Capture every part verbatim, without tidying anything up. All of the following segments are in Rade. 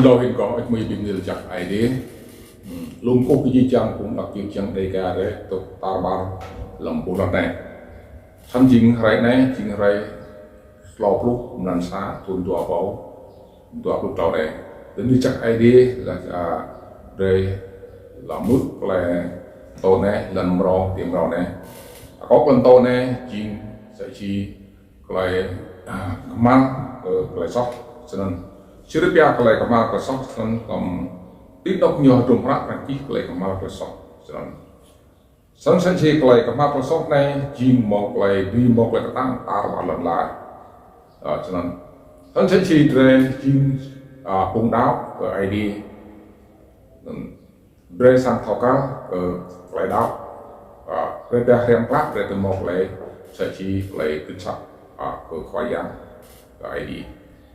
Hlâo hĭn kâo ăt mui bi mni lač jăk Aê Diê. Hmm, lŏ kkuh kơ jih jang phung đăo jih jang Dega drei tŭ tar ƀar hlăm ƀuôn lăn anei. Snăn jing hruê anei, jing hruê tlâo pluh mlan sa thŭn dua êbâo dua pluh tlâo anei. Bi mni lač jăk Aê Diê lač, a, drei lŏ mŭt klei mtô anei, lăn mrâo, ti mrâo anei. Akŏ klei mtô anei jing msĕ si klei, a, kmhal, ơ, klei soh, snăn. Sĭt pia klei kmhal klei soh, snăn kăm ti anôk ñu hdruôm hră arăng čih klei kmhal klei soh, snăn. Snăn msĕ si klei kmhal klei soh anei, jing mâo klei, dưi mâo klei ktang tar ƀar lăn ala. A, snăn. Snăn msĕ si drei jing, a, phung đăo kơ Aê Diê. Snăn. Drei srăng thâo kral kơ klei đăo. A, drei dah hriăm klă, drei tơ mâo klei msĕ si klei kĭt sat, a, kơ Khua Yang, kơ Aê Diê.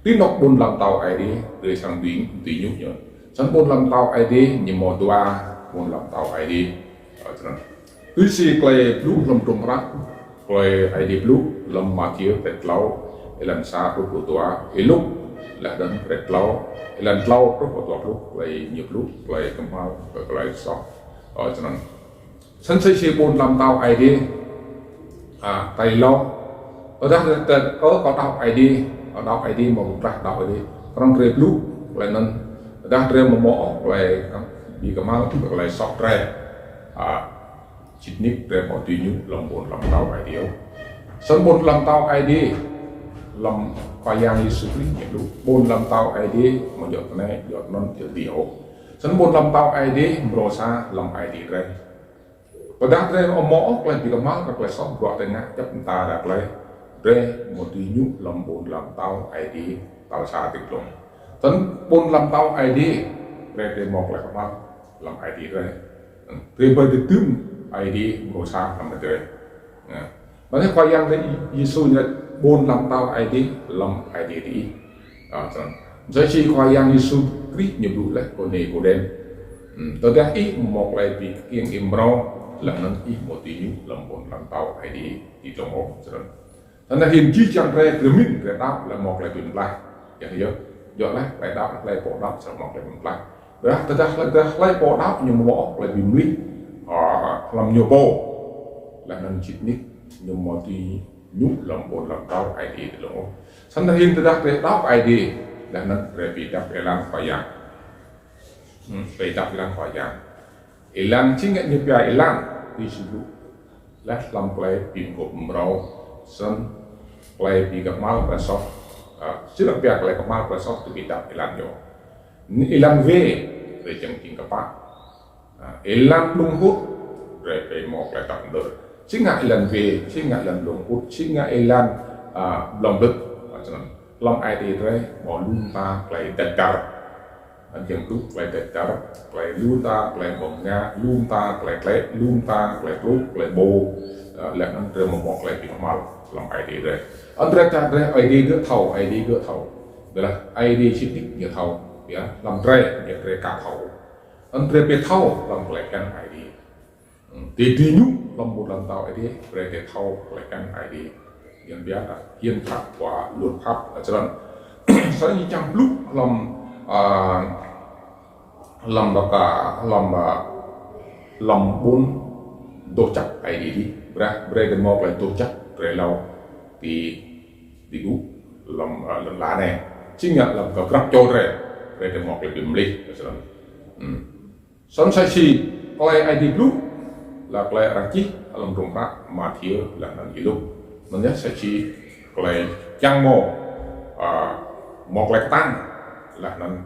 Ti anôk ƀuôn ala mtao Aê Diê, drei srăng dưi, dưi ñu ñu. Snăn ƀuôn ala mtao Aê Diê, ñu mâo dua ƀuôn ala mtao Aê Diê. A, snăn. Tui si klei blŭ hlăm hdruôm hră, klei Aê Diê blŭ hlăm Mathiơ kdrêč tlâo, êlan sa truh kơ dua, Y-Luk, leh anăn kdrêč tlâo, êlan tlâo truh kơ dua pluh, klei ñu blŭ, klei kmhal, kơ klei soh. Ơ, snăn. Snăn msĕ si ƀuôn ala mtao Aê Diê, a, tal êlâo. Tơdah drei, drei, ơ, kâo đăo Aê Diê, kâo đăo Aê Diê, mâo mtlaih đăo Aê Diê. Knŏng drei blŭ, klei anăn, tơdah drei amâo mâo ôh klei, bi kmhal, klei soh drei. A, sĭt nik drei amâo dưi ñu hlăm ƀuôn ala mtao Aê Diê ôh. Snăn ƀuôn ala mtao Aê Diê, hlăm Khua Yang Yêsu Krist ñu blŭ, ƀuôn ala mtao Aê Diê, amâo djŏ tinei, djŏ tinăn, djŏ dih ôh. Snăn ƀuôn ala mtao Aê Diê, mrâo sa hlăm Aê Diê drei. Tơdah drei amâo mâo ôh klei bi kmhal kơ klei soh, bruă drei ngă djăp mta đa klei, drei amâo dưi ñu hlăm ƀuôn ala mtao Aê Diê tal sa ti dlông. Snăn ƀuôn ala mtao Aê Diê, drei, drei mâo klei kmhal hlăm Aê Diê drei. Drei brei dưi dưm Aê Diê mrâo sa hlăm drei. Anăn Khua Yang drei Yêsu ñu lač ƀuôn ala mtao Aê Diê, hlăm Aê Diê drei. A, snăn. Msĕ si Khua Yang Yêsu Krist ñu blŭ leh kơ Nikôdem. Hmm, tơdah ih amâo mâo klei bi kkiêng êmrâo, leh anăn ih amâo dưi ñu hlăm ƀuôn ala mtao Aê Diê ti dlông ôh, snăn. Snăn hĭn jih jang drei, drei mĭn, drei đăo, leh mâo klei bi mtlaih. Yơh, yơh. Djŏ leh, klei đăo, klei pô đăo, srăng mâo klei bi mtlaih. Dah, tơdah, tơdah klei pô đăo, ñu mâo klei bi mlih, a, hlăm ñu pô. Leh anăn sĭt nik, ñu amâo dưi ñu hlăm ƀuôn ala mtao Aê Diê ti dlông ôh. Snăn hĭn tơdah drei đăo Aê Diê, leh anăn drei bi êđăp êlan Khua Yang. Hmm, bi êđăp êlan Khua Yang. Êlan si ngă ñu pia êlan, ti si lu. Leh hlăm klei bi mguôp mrâo, snăn klei bi kmhal klei soh. A, si leh pia klei kmhal klei soh ti bi êđăp êlan ñu. Êlan wê, drei čiăng jing kpă. A, êlan blŭng hŭt, drei bi mâo klei tăp mđơr. Si ngă êlan wê, si ngă êlan blŭng hŭt, si ngă êlan, a, blŭng blŭt. A, snăn. Hlăm Aê Diê drei, mâo lu mta klei dăč dar. Anăn jing tu klei dăč dar, klei lu mta, klei ƀơ̆ng ngă, lu mta, klei tlĕ, lu mta, klei tluh, klei ƀô, a, leh anăn drei amâo mâo klei bi kmhal hlăm Aê Diê drei. Anăn drei čar drei, Aê Diê gơ̆ thâo, Aê Diê gơ̆ thâo. Ƀiădah Aê Diê sĭt nik ñu thâo, ya, hlăm drei, ñu drei ka thâo. Anăn drei bi thâo hlăm klei bhiăn Aê Diê. Hmm, ti dih ñu hlăm ƀuôn ala mtao Aê Diê, brei drei thâo klei bhiăn Aê Diê. Yang biă, hiến pháp và luật pháp, a, snăn. Snăn ñu čiăng blŭ hlăm, a, hlăm đa ka, hlăm, a, hlăm ƀuôn doh jăk Aê Diê dih. Brei, brei drei mâo klei doh jăk, drei êlâo ti, ti gŭ hlăm, a, lăn ala anei. Si ngă hlăm kơ grăp čô drei, brei drei mâo klei bi mlih, a, snăn. Hmm. Snăn msĕ si klei Aê Diê blŭ, leh klei arăng čih hlăm hdruôm hră Mathiơ leh anăn Y-Luk. Anăn yơh msĕ si klei čiăng mâo, a, mâo klei ktang, leh anăn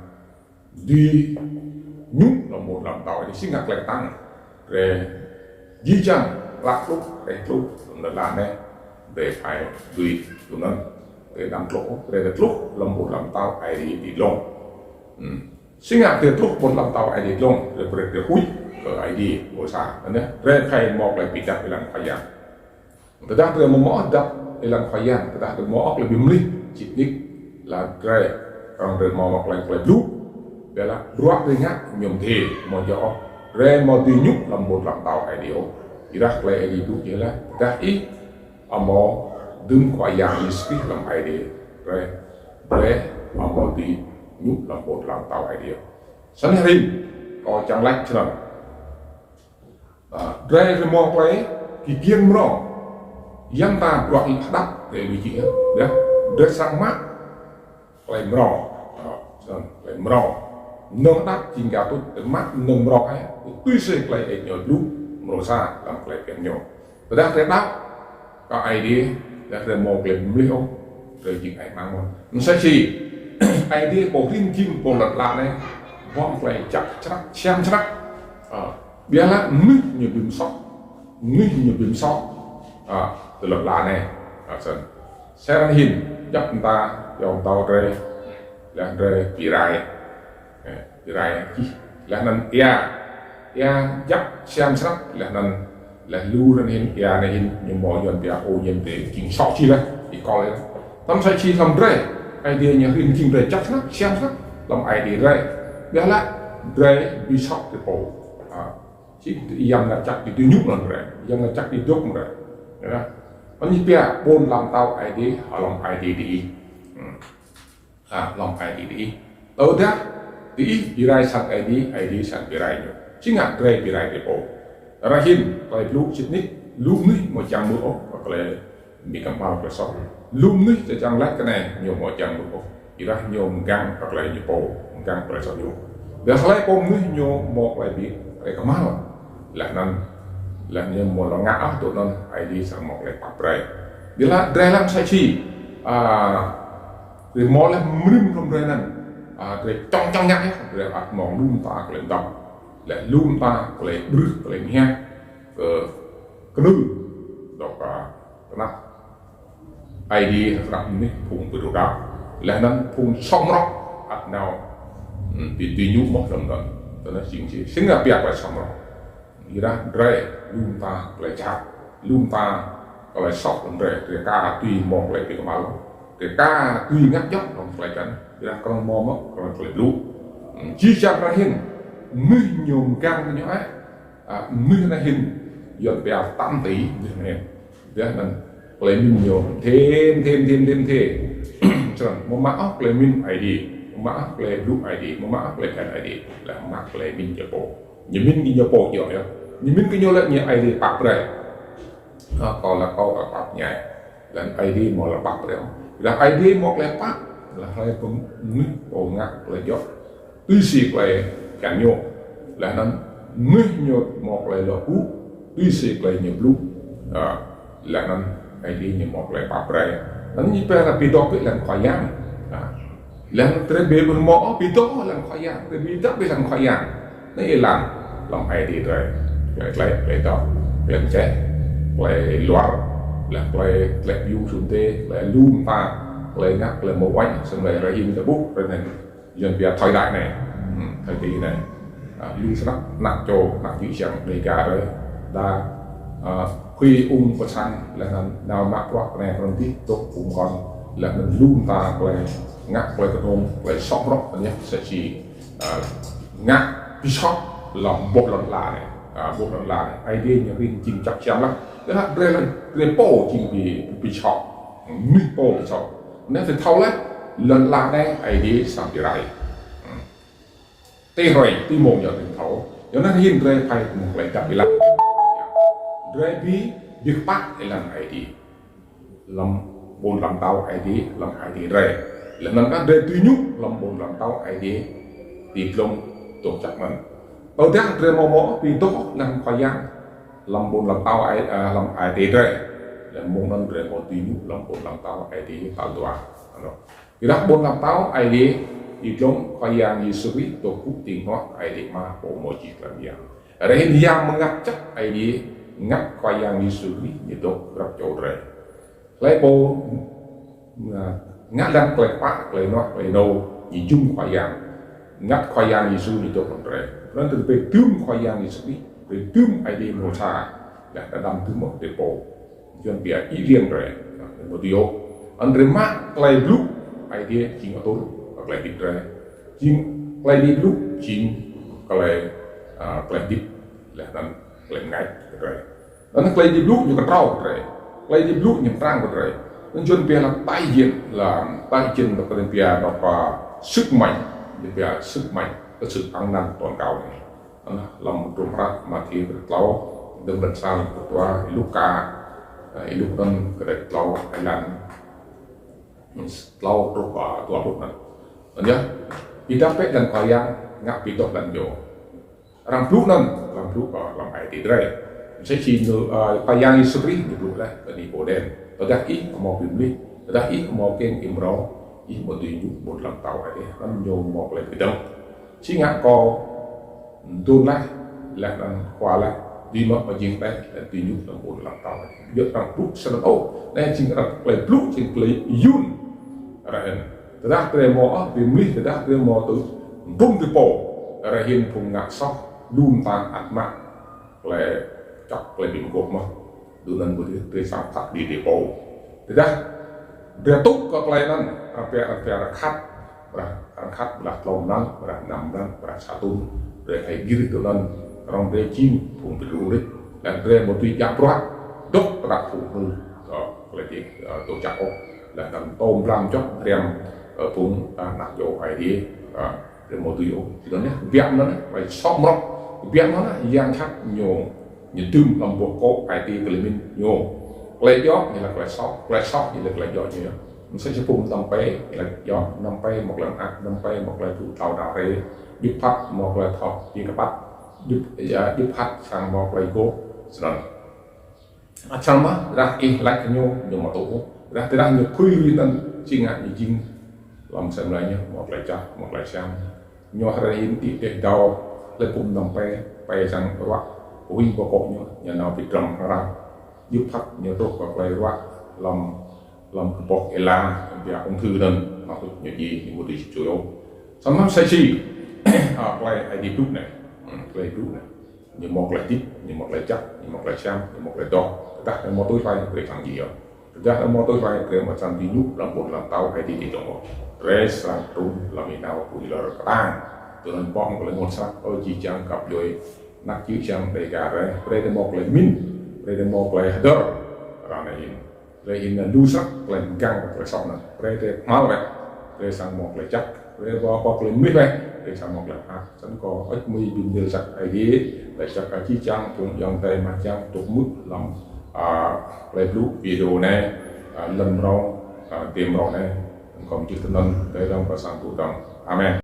dưi ñu hlăm ƀuôn ala mtao Aê Diê si ngă klei ktang. Drei jih jang klă tluh, drei tluh, hlăm lăn ala anei, drei phải dưi tluh anăn, drei đăm tluh, drei tluh hlăm ƀuôn ala mtao Aê Diê ti dlông. Hmm. Si ngă drei tluh ƀuôn ala mtao Aê Diê dlông, drei brei drei huĭ kơ Aê Diê, ƀuh sa. Anăn, drei khei mâo klei bi êđăp êlan Khua Yang. Tơdah drei amâo mâo êđăp êlan Khua Yang, tơdah drei amâo mâo klei bi mlih, sĭt nik, leh drei, arăng drei amâo mâo klei, klei blŭ, ƀiădah bruă drei ngă, ñu mdê, amâo djŏ ôh. Drei amâo dưi ñu hlăm ƀuôn ala mtao Aê Diê ôh. Ƀiădah klei Aê Diê blŭ jing leh, tơdah ih amâo dưm Khua Yang Yêsu Krist hlăm Aê Diê drei, drei amâo dưi ñu hlăm ƀuôn ala mtao Aê Diê. Snăn hĭn, kâo čiăng lač snăn. A, drei hlei mâo klei, kkiêng mrâo. Yang ta bruă hđăp, drei lui jih, ya. Drei srăng mă klei mrâo. A, snăn, klei mrâo. Mnơ̆ng hđăp jing ka tŭ, mă mnơ̆ng mrâo ai. Tui si klei ih ñu blŭ, mrâo sa, hlăm klei bhiăn ñu. Tơdah drei đăo kơ Aê Diê, tơdah drei mâo klei mlih ôh, drei jing ai mang mơh. Msĕ si Aê Diê pô hrih jing pô lăn ala anei, ƀuh klei jăk snăk, siam snăk. A, ƀiădah mnuih ñu bi msŏ, mnuih ñu bi msŏ. A, ti lăn ala anei. A, snăn. Snăn hĭn, djăp mta, ayŏng adei drei, leh drei bi rai. Ơ, bi rai jih. Leh anăn êa. Êa jăk siam snăk, leh anăn, leh lu anăn hĭn, êa anei hĭn, ñu mâo yuăn pia ô nhiễm ti jing sŏ jih leh, êkol leh. Tăm sa čô hlăm drei, Aê Diê ñu hrih jing drei jăk snăk, siam snăk, hlăm Aê Diê drei. Ƀiădah drei bi sŏ ti pô. A, si yang ngă jăk ti ñu hlăm drei, yang ngă jăk ti dôk drei. Ya. Anei pia ƀuôn ala mtao Aê Diê, hlăm Aê Diê diih. Hmm. A, hlăm Aê Diê diih. Tơdah diih bi rai sang Aê Diê, Aê Diê srăng bi rai ñu. Si ngă drei bi rai ti pô. Ară hĭn, klei blŭ sĭt nik, lu mnuih amâo čiăng mâo ôh, klei bi kmhal klei soh. Lu mnuih čiăng lač kơ anei, ñu amâo čiăng mâo ôh. Ƀiădah ñu mgang kơ klei ñu pô, mgang klei soh ñu. Ƀiădah hlei pô mnuih ñu mâo klei bi, klei kmhal. Leh anăn, leh ñu amâo lŏ ngă ôh tui anăn, Aê Diê srăng mâo klei pap brei. Ƀiădah drei hlăm sa čô, a, drei mâo leh mrâo hlăm drei anăn. A, drei čŏng čŏng ngă ya, drei ăt mâo lu mta klei mdăp. Leh lu mta klei ƀrưh, klei mhiăh, kơ knưl, dôk, a, knap. Aê Diê hrăp mnuih phung bi đru đăo. Leh anăn phung soh mrâo, ăt nao, hmm, ti, ti ñu mơh hlăm anăn. Tơdah jing si, si ngă pia klei soh mrâo. Ƀiădah drei, lu mta klei jhat, lu mta klei soh hlăm drei, drei ka tui mâo klei bi kmhal. Drei ka tui ngă djŏ hlăm klei kăn, ƀiădah knŏng mâo mơh, knŏng klei blŭ. Hmm, jih jang ară hĭn, mnuih ñu mgang kơ ñu ai, a, mnuih ară hĭn, yuăn pia tăm ti, mnuih ară hĭn. Ƀiădah anăn, klei mĭn ñu, thêm, thêm, thêm, thêm, thêm. Snăn, amâo mă ôh klei mĭn Aê Diê, amâo mă ôh klei blŭ Aê Diê, amâo mă ôh klei bhiăn Aê Diê, leh mă klei mĭn ñu pô. Ñu mĭn kơ ñu pô djŏ ya. Ñu mĭn kơ ñu leh ñu Aê Diê pap brei. A, kâo leh kâo, a, pap mñai. Leh Aê Diê amâo lŏ pap brei. Leh Aê Diê mâo klei pap, leh hlei pô mnuih pô ngă klei djŏ. Tui si klei bhiăn ñu. Leh anăn mnuih ñu mâo klei luă gŭ, tui si klei ñu blŭ. A, leh anăn Aê Diê ñu mâo klei pap brei. Anăn ñu pia leh bi dôk bi leh Khua Yang. A, leh anăn drei bi mâo bi dôk leh Khua Yang, drei bi dôk bi leh Khua Yang. Anei êlan hlăm Aê Diê drei. Klei, klei, klei dôk, klei mčeh, klei luar, leh klei, klei biu sunte, klei lu mta, klei ngă, klei mâo uêñ, snăn leh ară hĭn ta ƀuh, ară anei. Yuăn pia thời đại anei. Hmm, thời kỳ anei. A, lu snăk, anak čô, anak čô čiăng Dega drei. Đa, a, khuê ung pơ sang, leh anăn nao mă bruă kơ anei kơ anăn dih, dôk ung kon, leh anăn lu mta klei ngă, klei knhông, klei soh mrâo, anei msĕ si, a, ngă bi soh hlăm boh lăn ala anei. A, boh lăn ala anei. Aê Diê ñu hrih jing jăk siam leh. Leh anăn drei leh, drei pô jing bi, bi soh. Mnuih pô bi soh. Anei drei thâo leh, lăn ala anei Aê Diê srăng bi rai. Hmm. Ti hruê, ti mmông ñu drei thâo. Yua anăn hĭn drei phải mâo klei dăp êlan. Drei bi, bi kpă êlan Aê Diê. Hlăm ƀuôn ala mtao Aê Diê, hlăm Aê Diê drei. Leh anăn kah drei tui ñu hlăm ƀuôn ala mtao Aê Diê ti dlông dôk jăk mơh. Tơdah drei mâo mâo bi dôk leh Khua Yang hlăm ƀuôn ala mtao Aê, a, hlăm Aê Diê drei. Leh mông anăn drei mâo tui ñu hlăm ƀuôn ala mtao Aê Diê tal dua. Anăn. Ƀiădah ƀuôn ala mtao Aê Diê, ti dlông Khua Yang Yêsu Krist dôk gŭ ti hnuă Aê Diê Ama pô mâo jih klei myang. Ară hĭn Yang Mngăt Jăk Aê Diê, mngăt Khua Yang Yêsu Krist ñu dôk grăp čô drei. Hlei pô, a, ngă leh klei kpă, klei hnuă, klei ênô, ñu jŭm Khua Yang. Mngăt Khua Yang Yêsu ñu dôk hlăm drei. Anăn drei dưm Khua Yang Yêsu Krist, drei dưm Aê Diê mrô sa, leh anăn dưm mơh drei pô. Yuăn pia iliêng drei, mâo diô. Anăn drei mă klei blŭ Aê Diê jing atur, klei hdĭp drei. Jing klei Aê Diê blŭ, jing klei, a, klei hdĭp, leh anăn klei mngač drei. Anăn klei Aê Diê blŭ ñu ktrâo drei. Klei Aê Diê blŭ ñu mtrang drei. Anăn Yuăn pia là đại diện, là đại diện, là klei pia là, à, sức mạnh. Bi pia sức mạnh, cái sự an ninh toàn cầu anei. Anăn hlăm hdruôm hră Mathiơ kdrêč tlâo, dơ̆ng hlăm sa hlăm kdrêč dua, Y-Luka, ơ, Y-Luk anăn kdrêč tlâo, êlan tlâo truh, ơ, dua pluh anăn. Anăn yơh, ih dăp bĕ lăn Khua Yang, ngă bi doh lăn ñu. Arăng blŭ anăn, arăng blŭ kơ hlăm ai tiê drei. Msĕ si ñu, ơ, Khua Yang Yêsu Krist ñu blŭ leh kơ Nikôdem. Tơdah ih amâo bi mlih, tơdah ih amâo kkiêng êmrâo, ih amâo dưi ñu ƀuôn ala mtao Aê Diê. Anăn ñu mâo klei bi kdơ̆ng. Si ngă kâo dŭn leh, leh anăn khua leh, dưi mơ̆ amâo jing leh, leh dưi ñu hlăm ƀuôn ala mtao Aê Diê. Yơh arăng blŭ snăn ôh, anei jing arăng klei blŭ, jing klei yun. Arăng Tơdah drei mâo, ơ, bi mlih, tơdah drei mâo tŭ, mbŭng ti pô, drei hĭn phung ngă soh, lu mta ăt mă, klei čŏk, klei bi mguôp mơh. Dŭ anăn ƀuh drei, drei srăng thâo dĭ ti pô. Tơdah drei tŭ kơ klei anăn, arăng pia, arăng pia arăng khăt, arăng khăt blah tlâo mlan, blah năm mlan, blah sa thŭn, drei thâo gĭr dŭ anăn, arăng drei jing phung bi đru rik, leh drei amâo dưi djă bruă, dôk tơdah phung hmư̆, ơ, klei ti, ơ, dôk čăk ôh. Leh anăn tôm blam čŏk hriăm, ơ, phung, ơ, anak čô Aê Diê, ơ, drei amâo dưi ôh. Ti anăn yơh, biă mnăn, klei soh mrŏk, biă mnăn, yang jhat ñu, ñu dưm hlăm boh kŏ ai tiê klei mĭn ñu. Klei djŏ ñu lač klei soh, klei soh ñu lač klei djŏ ñu yơh. Msĕ si phung mtam pe, ñu lač djŏ, mtam pe mâo klei mơak, mtam pe mâo klei tŭ tlâo đao rê, djŭp phat mâo klei thâo, ti kpăt, djŭp, ya, djŭp phat srăng mâo klei gôp, snăn. Ăt srăng mơh, tơdah ih lač kơ ñu, ñu amâo tŭ ôh. Tơdah, tơdah ñu phưi lui anăn, si ngă ñu jing, hlăm asei mlei ñu, mâo klei čăk, mâo klei siam. Ñu hriê hĭn ti dih dâo, hlei phung mtam pe, pe srăng ruă, huĭ boh kŏ ñu, ñu nao bi drăm hră. Djŭp phat ñu truh kơ klei ruă, hlăm, hlăm kboh êla, bia ung thư anăn, mă hŭt ñu djiê, ñu amâo dưi sĭt suôr ôh. Samơ̆ msĕ si, ơ, klei Aê Diê blŭ anei, hmm, klei blŭ anei. Ñu mâo klei hdĭp, ñu mâo klei jăk, ñu mâo klei siam, ñu mâo klei doh. Tơdah ñu amâo tui hlue, drei srăng djiê yơh. Tơdah ñu amâo tui hlue, drei amâo srăng dưi ñu hlăm ƀuôn ala mtao Aê Diê ti dlông ôh. Drei srăng trŭn hlăm ênao pui lor ktang. Tui anăn boh klei mŭt snăk, ơ jih jang găp djuê, anak čư̆ čhiăng Dega drei, brei drei mâo klei mĭn, brei drei mâo klei hdơr, ară anei hĭn. Drei hĭn lu snăk klei mgang kơ klei soh anăn. Brei drei kmhal wĕ. Drei srăng mâo klei jăk. Brei boh, boh klei mlih wĕ. Drei srăng mâo klei mơak. Snăn kâo ăt mui bi mni lač jăk Aê Diê, lač jăk kơ jih jang phung ayŏng adei mah jiăng dôk hmư̆ hlăm, ơ, klei blŭ video anei, ơ, lăn mrâo, ơ, adiê mrâo anei. Kâo mjưh tinăn, drei dơ̆ng kơ sang ƀuôn dơ̆ng. Amen.